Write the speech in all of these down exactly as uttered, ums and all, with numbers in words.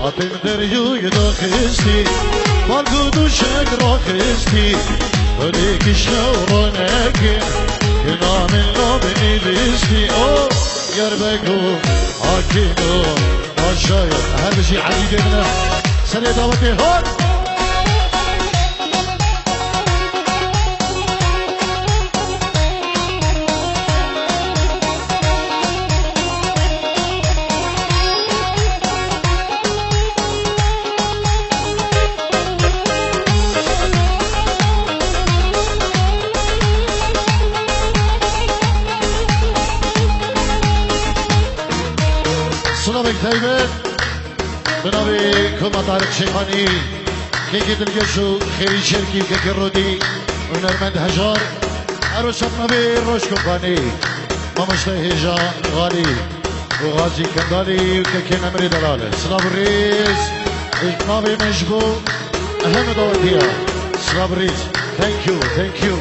Hatên deryûyê daxistî, bal ku dûşek raxistî, xwedê kişne û ronekê, gina min la bi nivîstî. O Diyarbekir û Hakîm û Paşa ye. Her bijî ezîzê min e. Serê dawetê hot. Silavek taybet. Bi navê Koma Tarîk Şêxanî, kekê dilgeş û xêrî şerkî, kekê Rodî, hunermend Hejar, Eroşa bi navê Roj Kompanî, mamoste Hêja Xalî û Xazî Kendalî û kekê Nemrê Delal. Silav û rêz, bi navê me ji bo hemû dawetiya. Silav û rêz. Thank you, thank you.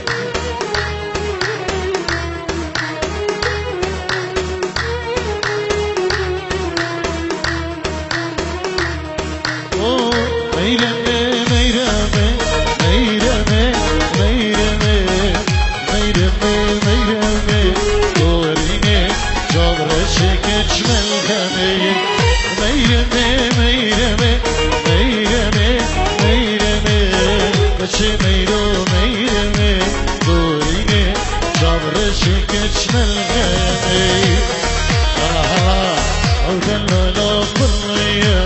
O Meyremê, Meyremê, Meyremê, Meyremê, Meyremê, Meyremê, Dorînê, çavreşê keç melxemê. Meyremê, Meyremê, Meyremê, Meyremê, Meçê Meyro, Meyremê, Dorînê, çavreşê keç melxemê. Hala hala, ew delala piliye,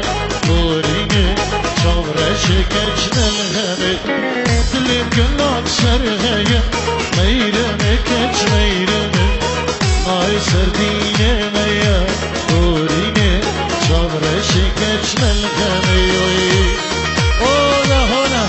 Dorînê, çavreşê keç melxemê. Dilê gula ser heye, Meyremê keç Meyremê, nayê ser dînê me ye, Dorînê, çavreşê keç melxemê yoyê. Ola hola.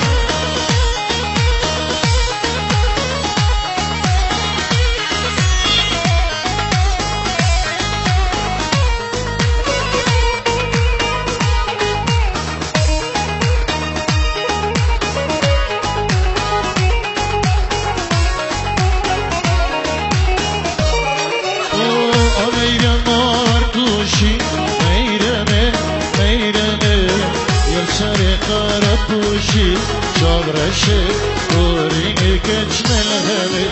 O, o Meyrem Artuşî, Meyremê, Meyremê, yel serê qere pûşî, çavreşê, dorînê keç melxemê.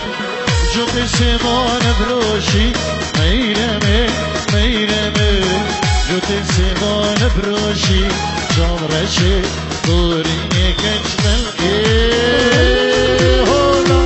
Cotê sêvan biroşî, Meyremê, Meyremê. Cotê sêvan biroşî, çavreşê, dorînê keç melxemê. Hola.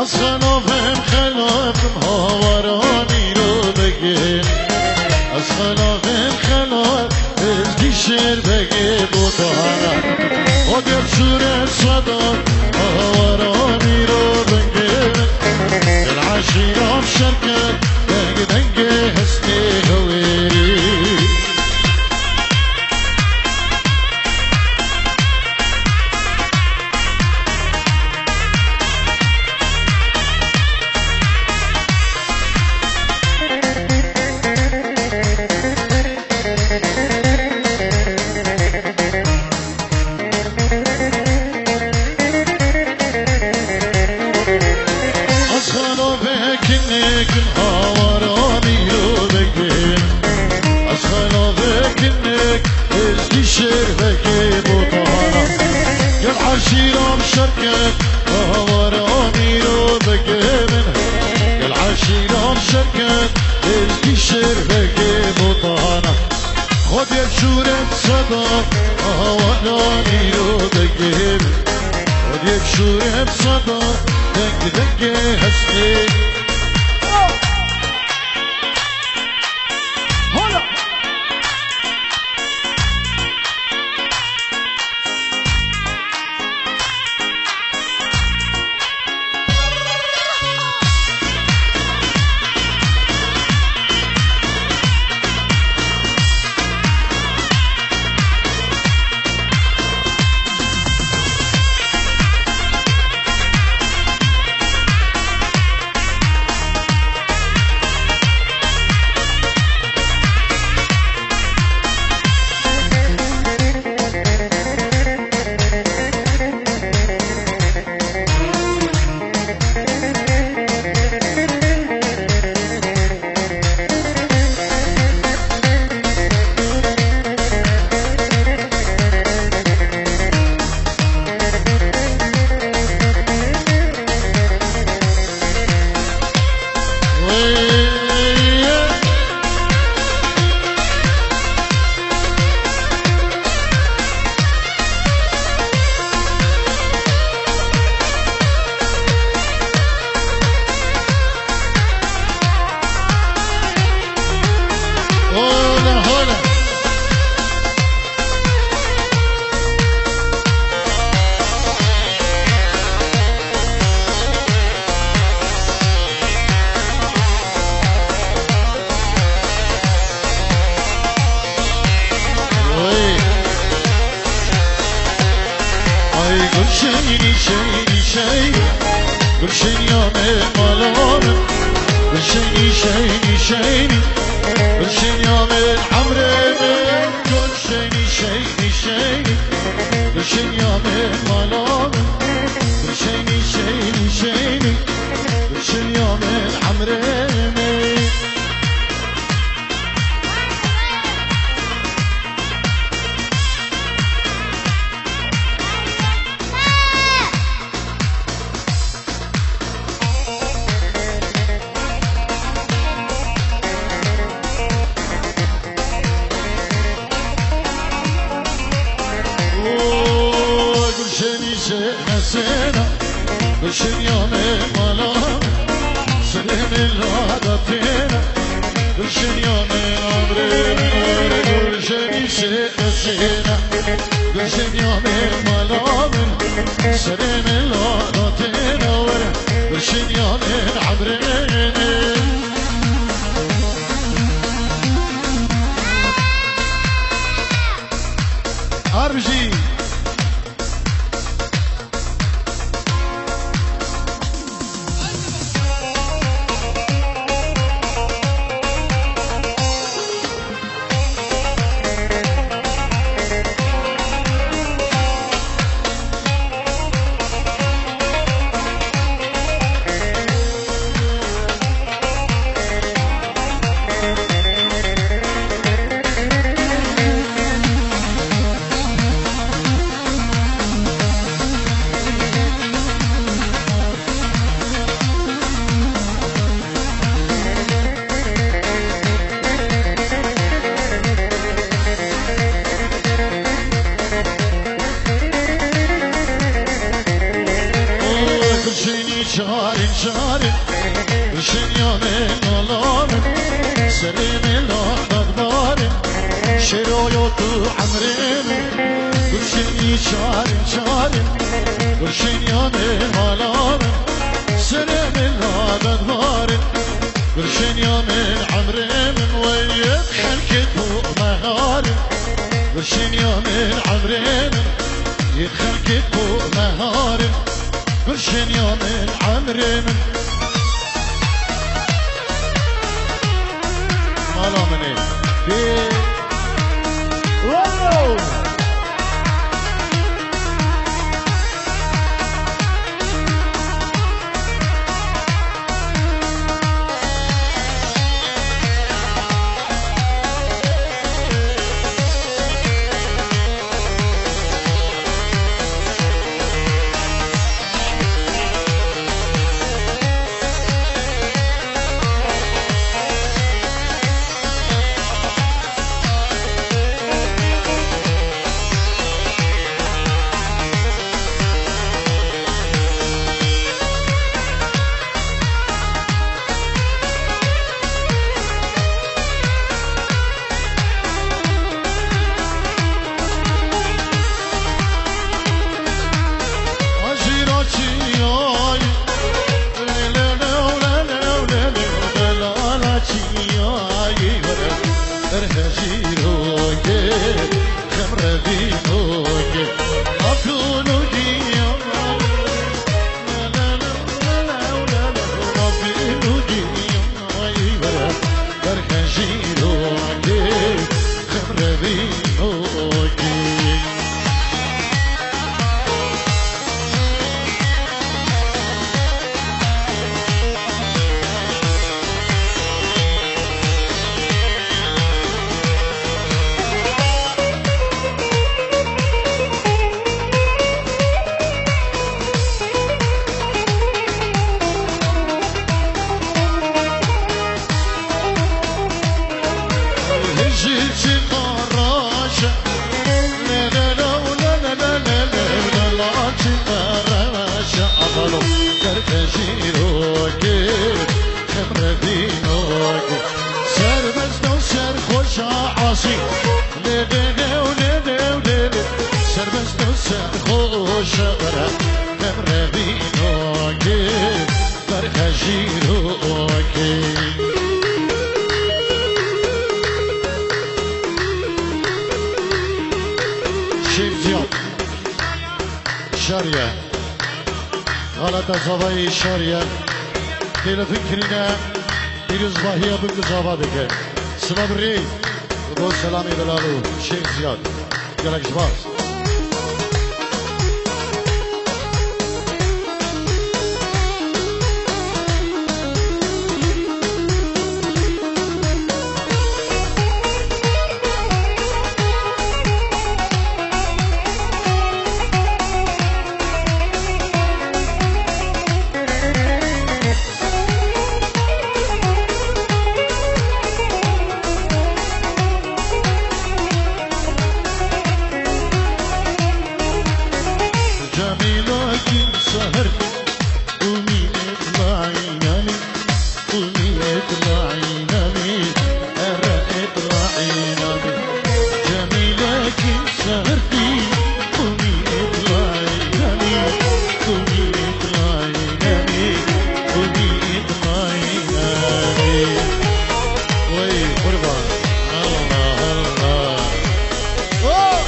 Ez xelafim, xelafim, hawaran îro bigin. Ez xelafim, xelaf, ez dîşêr begê botana. O der sûre sada, hawaran îro bigin. Gel eşîran şerket, deng dengê hestê hewêrî. Ez xalo vekin nekin Hodiye şûrê bi seda, aha wela nîro dengê min. Hodiye şûrê bi seda, deng dengê hestê. Hola! Hola, hola. Oy. Ay Gulşenî, şenî, şenî, Gulşenî ya min, mala min. Gulşenî, şenî, şenî, Gulşenî ya min, emrê min. Gulşenî, şenî, şenî, Gulşenî ya min, mala min. Gulşenî, şenî, şenî, Gulşenî ya min, emrê min. Gulşenî şênesêna, Gulşenî ya min mala min, Sirê min lada têna, Gulşenî ya min emrê min, Gulşenî şênesêna, Gulşenî ya min mala min, Sirê min lada têna, were, Gulşenî ya min emrê min. Arbijî. Gulşenî çarin çarin, Gulşenî ya min mala min, Sirê min la dagdar in, Şêro yo tu emrê min. Gulşenî çarin çarin, Gulşenî ya min mala min, Sirê min la dagdar in. Gulşenî ya min emrê min, wey yê xelkê tu mehar in. Gulşenî ya min emrê min, yê xelkê tu mehar in. Gulşenî ya min emrê min. Mala min ê. Bê. Wow! Serbest û serxweşa asî. Lê lê lê û lê lê û lê lê. Serbest û serxweşa were. Hemre vînokê. Berxe jîrokê. Şêx Ziyad. Şariye. Xaleta zavayê şariye. Têlifin kirîne. Pîrozbahiya bin ku zava dike. Silav rê. Bo selamê delal û Şêx Ziyad. Gelek ji baş. جميلة كل سهر قومي اطلعي نامي، قومي اطلعي نامي، أرى اطلعي نامي. جميلة كل سهر قومي اطلعي نامي، قومي اطلعي نامي، قومي اطلعي نامي. وي قربان. الله، الله. أوه.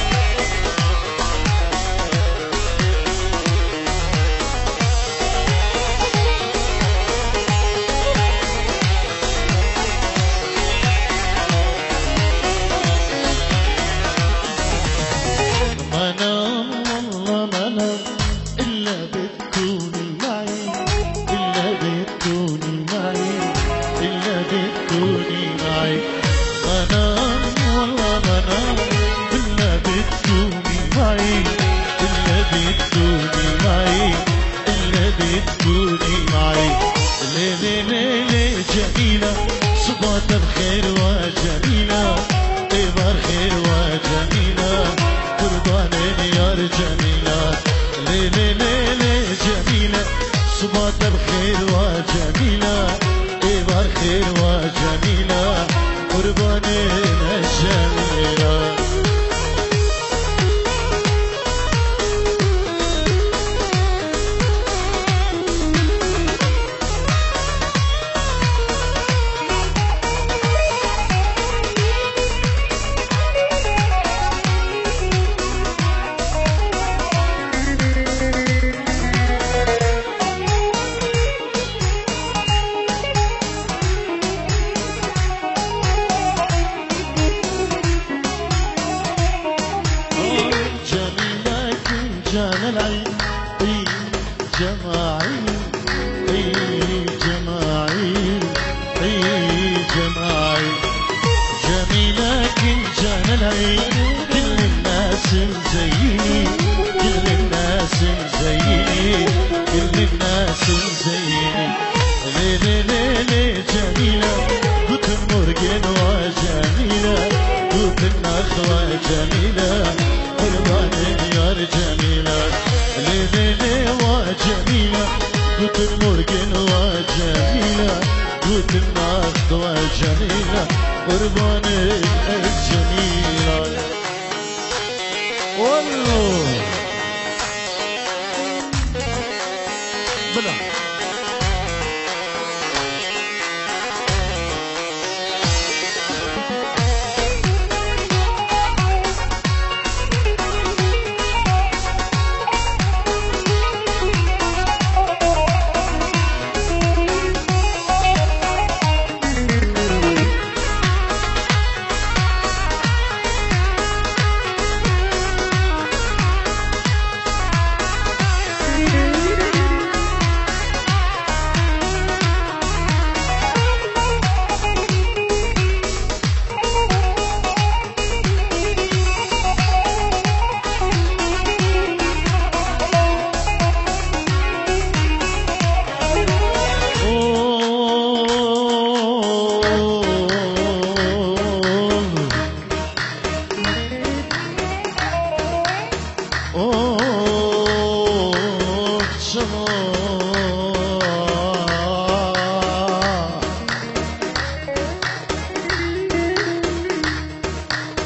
منام والله منام، إلا بتكوني معي، إلا بتكوني معي، إلا بتكوني معي. منام والله منام، إلا بتكوني معي، إلا بتكوني معي، إلا بتكوني معي. ليلي ليلي جميلة، صباح الخير وجميلة، إبار خير وجميلة، قربان يا جميلة. ليلي ليلي جميلة، صباح الخير وجميلة، إبار خير وجميلة، قربان الجميلة. جميلة كل جمال عين. جماعي، إي جماعي، إي جماعي. جميلة كل جان العين، كل الناس مزينين، كل الناس مزينين، كل الناس مزينين. ليلي ليلي جميلة، guten Morgen wa جميلة، guten Nacht wa جميلة. قربان يا جميلة، ليلي ليلي وا جميلة، guten Morgen وا جميلة، guten Nacht وا جميلة، قربان الجميلة. والله. بلا.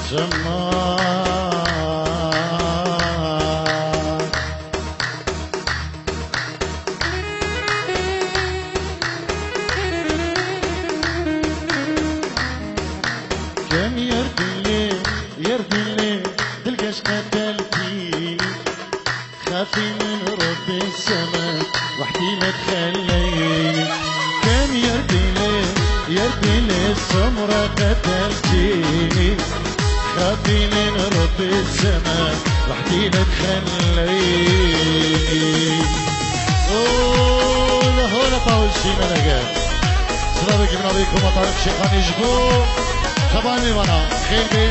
Zeman. Kem yer dilê, yer dilê, dilgeş qetelkî. خافي من رب السما، وحدي ما تخليني. كان يربي لي، يربي لي السمرة قتلتيني. خافي من رب السما، وحدي ما تخليني. هولا، هولا، طاول شي ملقا. سلامك من عليكم وطارق شيخاني جبو. خباني وانا خير بي.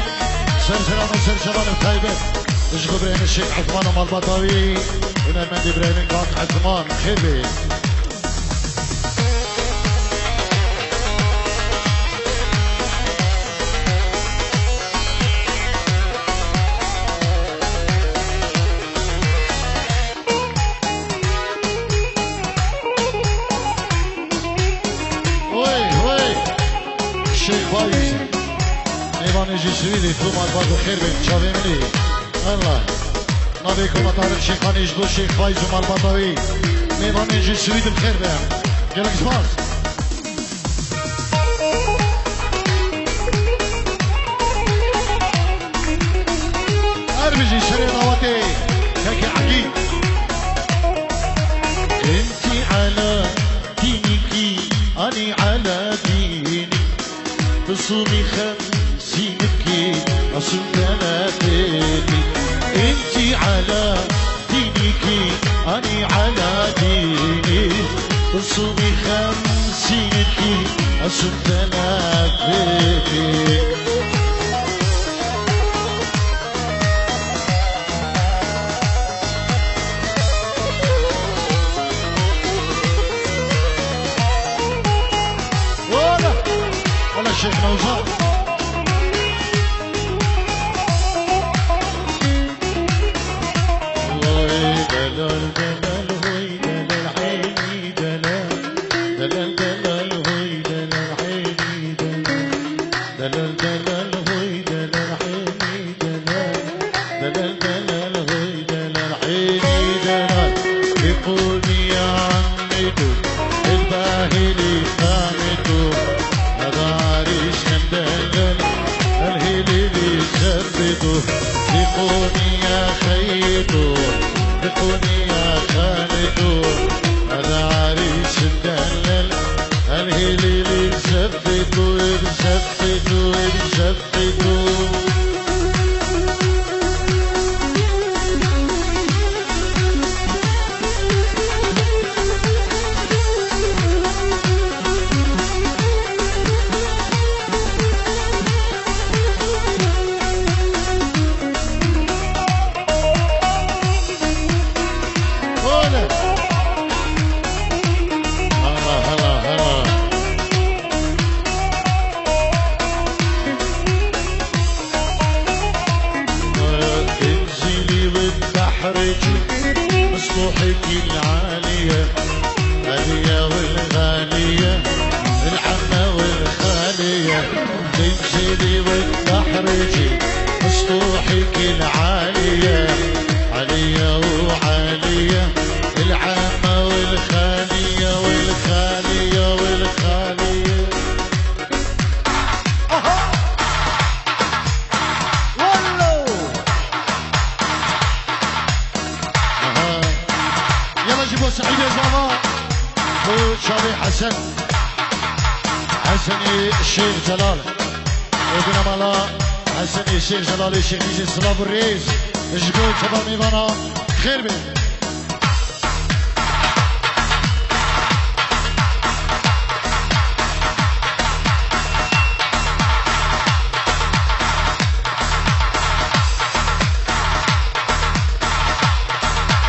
سر سلام وسر شباب الخايبة. Ji xwe birayê min Şêx Esman û malbata wî, hunermendê birayê min Kak Esman, xêr bê. Oy, oy. Şêx Faiz. Mêvanê ji Swîdê, tu malbat bi xêr bin, çavê min ê. Allah. Navê Koma Tarık Şêxanê ji bo Şêx Faiz û malbata wî. Mêvanê ji Swîdê bi xêr bin. Gelek spas. Her bijî şerê dawetê. Kekê Ekî. انتي على دينك، أني على ديني. تصومي خمسين بكي، أصوم ثلاثين. انتي على دينك، أني على ديني. تصومي خمسين بكي، أصوم ثلاثين. Ola! Ola Şêx Newzar. Oy delal delal, oy delal, eynî delal. Delal delal, oy delal, eynî delal. Delal delal, oy delal, eynî delal. Delal delal, oy delal, eynî delal. Biqûnî ya emî tu, el bahilî qamî tu. Edarîş min delal, el hilîlî serrî tu. Biqûnî ya xeyrî tu, biqûnî ya xalî tu. Edarîş min delal, el hilîlî serrî tu, serrî tu, serrî tu. Ola! Hela, hela, hela. انزلي وتدحرجي بسطوحك العالية، غالية والغالية، العمة والخالية. تنزلي وتدحرجي بسطوحك العالية، عالية وعالية، العمة والخالية، والخالية، والخالية. Aha. Yala ji bo Seîdê Zava. Bo çavê Hesen. Hesenê Şêx Celal. Ê bina mala Hesenê Şêx Celalê Şêx Dîjê silav û rêz. Ji bo çava mêvana xêr be.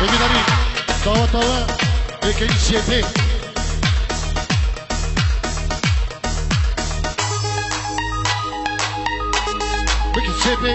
Êdî darî, daweta we, êkeyî siyetê. Bikî siyetê.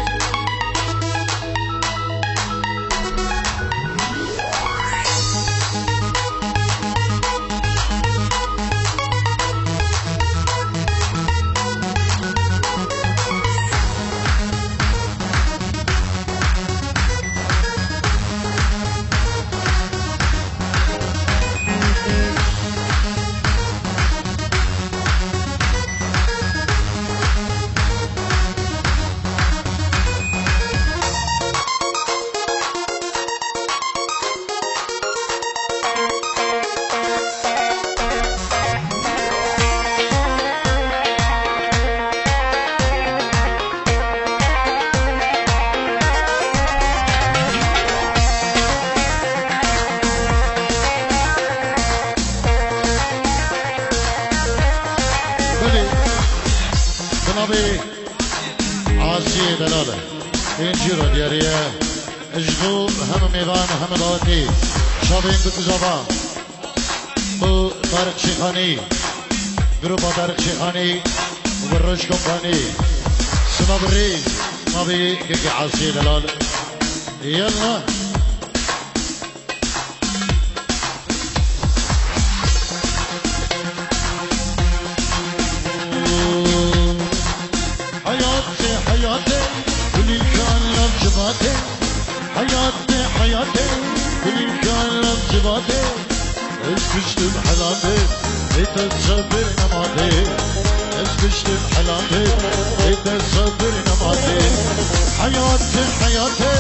Asiyê delal e. Ên cîro diyarî ye. Ji bo hemû mêvan, hemû dawetî. Çavên bi kuzava. Bo Tarîk Şêxanî. Grupa Tarîk Şêxanî. Bi Roj Kompanî. Sima birî. Ma bi kekê Asiyê delal. Yalla. Hayatê, hayatê, gulîlkan lav civatê. Hayatê, hayatê, gulîlkan lav civatê. Ez kuştim helatê, ê te sebir nematê. Ez kuştim helatê, ê te sebir nematê. Hayatê, hayatê,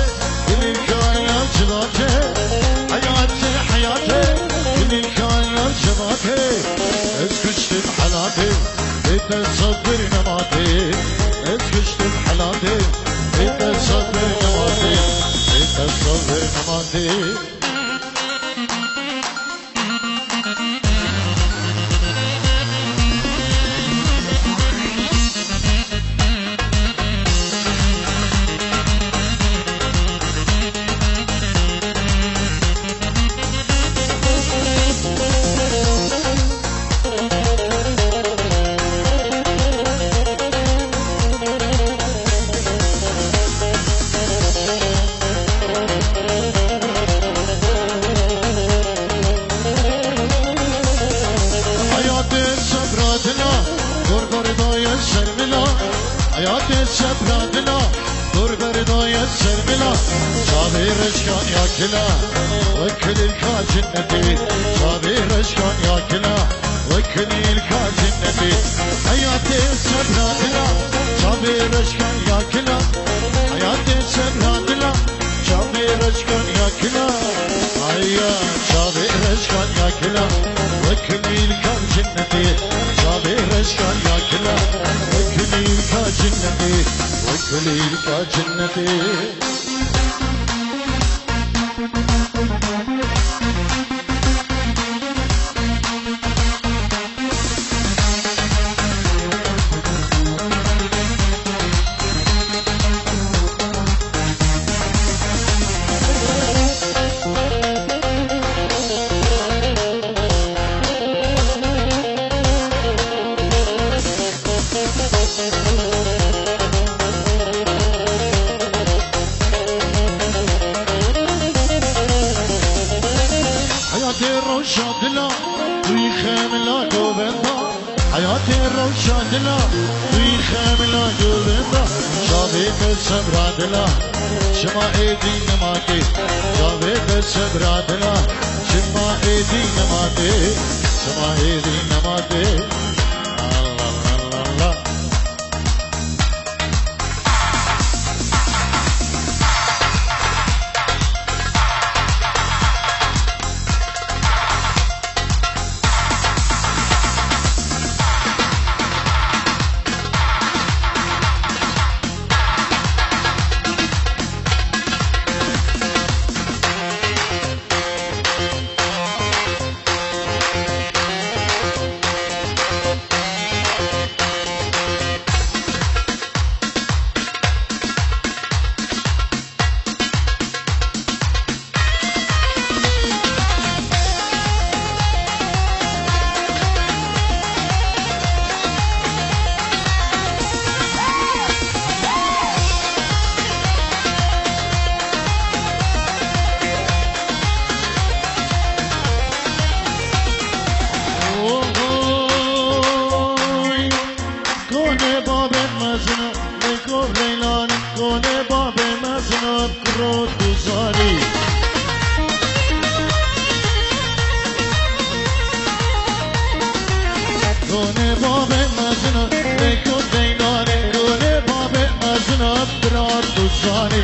gulîlkan lav civatê. Hayatê, hayatê, gulîlkan lav civatê. Ez kuştim helatê, ê te sebir nematê. Ez kuştim helatê, ê te sebir nematê. Ê te sebir nematê. Hayatê sebra dila, gor gor daye şermila. Hayatê sebra dila, gor gor daye şermila. Çavê reşkan ya kila, wek kilîlka cinnetî. Çavê reşkan ya kila, wek kilîlka cinnetî. Hayatê sebra dila, çavê reşkan ya kila. Hayatê sebra dila, çavê reşkan ya kila. Aya, çavê reşkan ya kila, wek kilîlka cinnetî. Çavê reşkan ya kila, wek kilîlka cinnetî. Wek kilîlka cinnetî. Hayatê rewşa dila, tu yî xemila govenda. Hayatê rewşa dila, tu yî xemila govenda. Çavê te sebra dila, çima êdî nematê. Çavê te sebra dila, çima êdî nematê. Çima êdî nematê. Allah, Allah, Allah. Oy, konê babê mezin, lê kov Leylan, konê babê mezin, kuro tu zanî. Konê babê mezin, lê kov Leylan, konê babê mezin, bira tu zanî.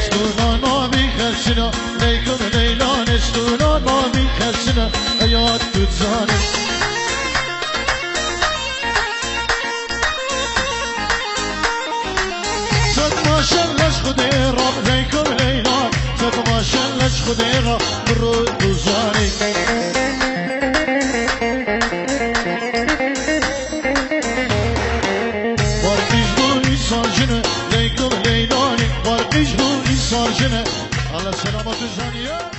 Stûna navî xesina, Leykum Leylanê stûna navî xesina, heyat tu zanî. Sed maşellah ji Xwedê re, Leykum Leylan. Sed maşellah ji Xwedê re, biro tu zanî. Leylo, leylo, ley, barkış bu insan jine. Allah selamet zanî ya.